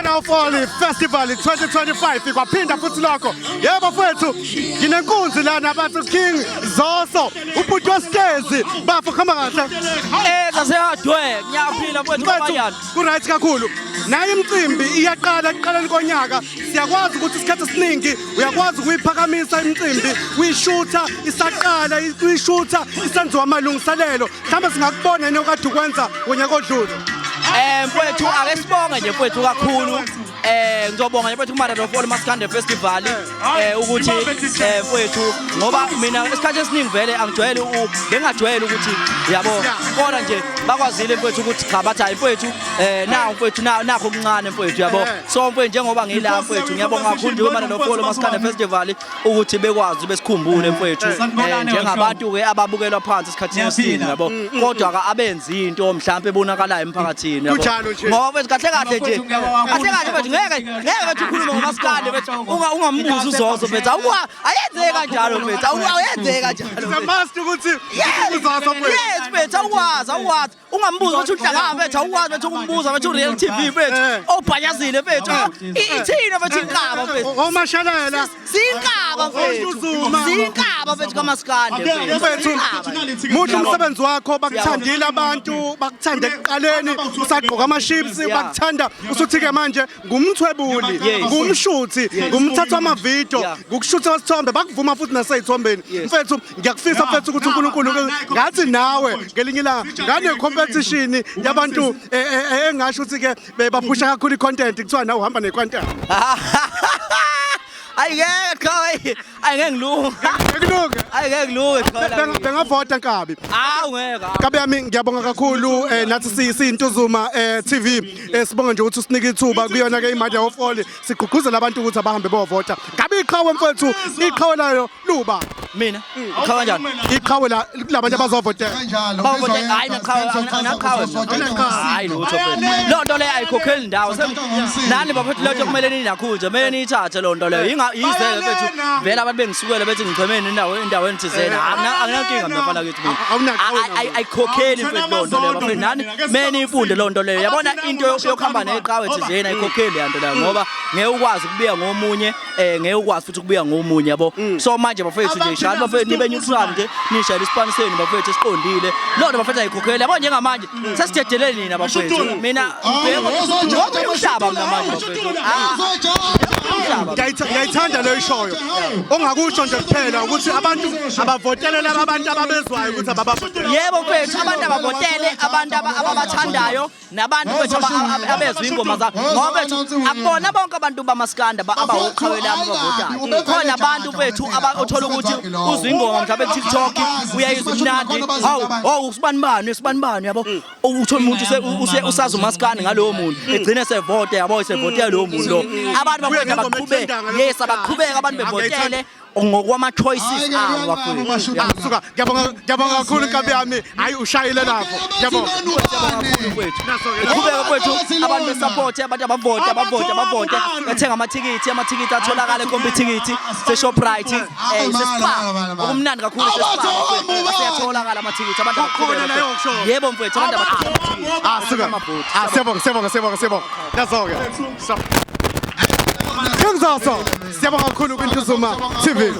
Mother of All Festival 2025 kwaphinda futhi lokho. Yebo mfethu, nginenkunzi lana bathi King Zoso, ubhuti wesitezi. Bafo khamba kahle. Eh sasehadwe ngiyaphila mfethu Mfethu, babayani. ku-right kakhulu. Nayo imicimbi iyaqala ekuqaleni konyaka. Siyakwazi ukuthi isikhathi esiningi uyakwazi ukuyiphakamisa imicimbi, uyishutha isaqala, uyishutha isenziwa amalungiselelo. Mhlawumbe singakubona yini okade ukwenza ngonyaka odlule. Mfethu ake sibonge nje mfethu kakhulu. Ngizobonga nje mfethu kuMother of All Maskande Festival ukuthi mfethu ngoba mina isikhathi esiningi vele angijwayele bengingajwayele ukuthi yabo kodwa nje bakwazile mfethu ukuthi cha bathi hayi mfethu nawu mfethu nakho okuncane mfethu yabo. So mfethu njengoba ngila mfethu ngiyabonga kakhulu nje kuMother of All Maskande Festival ukuthi bekwazi besikhumbule mfethu njengabantu ke ababukelwa phansi esikhathini esiningi yabo, kodwa ke abenzi into mhlawumbe ebonakalayo emphakathini yabo. Kunjalo nje. Ngoba mfethu kahle kahle nje, kahle kahle mfethu ngeke mfethu ukhulume ngomaskandi mfethu ungambuzi uZoso mfethu, ayenzeki kanjalo mfethu, awuyenzeki kanjalo. It's a must ukuthi uZoso mfethu. Yes mfethu, awukwazi ungambuza ukuthi uhlangana mfethu, awukwazi mfethu ukumbuza mfethu Real TV mfethu obhanyazile mfethu, ithina mfethu inkaba mfethu, Omashalela sinkaba mfethu, Ozuma. sinkaba mfethu kamaskandi mfethu. mfethu. Muhle umsebenzi wakho, bakuthandile abantu, bakuthanda ekuqaleni usagqoka ama-chips, bakuthanda usuthi-ke manje ngumthwebuli, ngumshuthi, ngumthatha wamavidiyo, ngukushutha wesithombe, bakuvuma futhi nasey'thombeni. Mfethu ngiyakufisa mfethu ukuthi uNkulunkulu ngathi nawe ngelinye ilanga ngane-competition yabantu engasho ukuthi-ke baphusha kakhulu i-content, kuthiwa nawe uhamba ne-content. Ayi ngeke qha, ayi ngeke ngilunge. Ekulunge. Ayi ngeke ngilunge qha. Bengavota nkabi. Awu ngeke. Nkabi yami ngiyabonga kakhulu, nathi siyiNtuzuma TV, sibonga nje ukuthi usinike ithuba kuyona ke iMother of All, sigqugquzela abantu ukuthi abahambe bovota. Ngabe iqhawe mfethu, iqhawe layo luba Mina iqhawe kanjani? Iqhawe la kulabantu abazovotela. Bavote hayi naqhawe, anaqhawe, hayi lutho mfethu. Loo nto leyo ayikhokheli ndawo. Nani bafethu lento kumele ninakho nje, kumele niyithathe loo nto leyo. Yizeke mfethu vele abantu bengisukela bethi ngichemeni indawo endaweni thizeni. Anginankinga mina mfana kithi mina. Awunaqhawe. Ayikhokheli mfethu loo nto leyo bafethu, nani kumele niyifunde loo nto leyo. Yabona into yokuhamba neqhawe thizeni ayikhokheli le nto leyo, ngoba ngeke ukwazi ukubuya ngomunye, ngeke ukwazi futhi ukubuya ngomunye yabo. So manje bafethu nje shayani bafethu, nibe neutral nje, nishayele isipani senu bafethu esiqondile. Loo nto bafethu ayikhokheli yabo. Njengamanje sesidedelele nina bafethu, mina ngibheka umhlaba mina manje bafethu. Ah, umhlaba. Ngiyayithanda leyo ishoyo. Ongakusho nje kuphela ukuthi abantu abavotele laba abantu ababezwayo ukuthi ababavotele. Yebo mfethu, abantu abavotele abantu ababathandayo nabantu mfethu abezwa ingoma zabo, ngoba mfethu akubona bonke abantu bamaskanda abawuqhawe lami abavotayo. Khona abantu mfethu othola ukuthi uzwa ingoma mhlawumbe ku-TikTok, uyayizwa imnandi, hawu hawu usibani bani usibani bani yabo, uthola umuntu usazi umaskandi ngalowo muntu, egcine sevote yabo, sevotela lowo muntu lo. Abantu Kuye bafethu ngengoma abaqhubeke etrendayo ngaleso yes, abaqhubeke abantu bevotele ngokwama-choices abo bafethu. Ah, suka, ngiyabonga, ngiyabonga kakhulu nkabi yami. Hayi ushayile lapho. Ngiyabonga. Mfethu qhubeka mfethu, abantu besupport, abantu abavote, abavote, abavote, bethenga amathikithi, amathikithi atholakala eKompithikithi se-Shoprite, seSpar, okumnandi kakhulu seSpar siyatholakala amathikithi, abantu Kukhona abaqhubeke. la workshop. Yebo mfethu, abantu abathenga amathikithi. Ah, suka. Ah, siyabonga, siyabonga, siyabonga, siyabonga. Nazo-ke. So. King Zoso, siyabonga kakhulu kwiNtuzuma TV.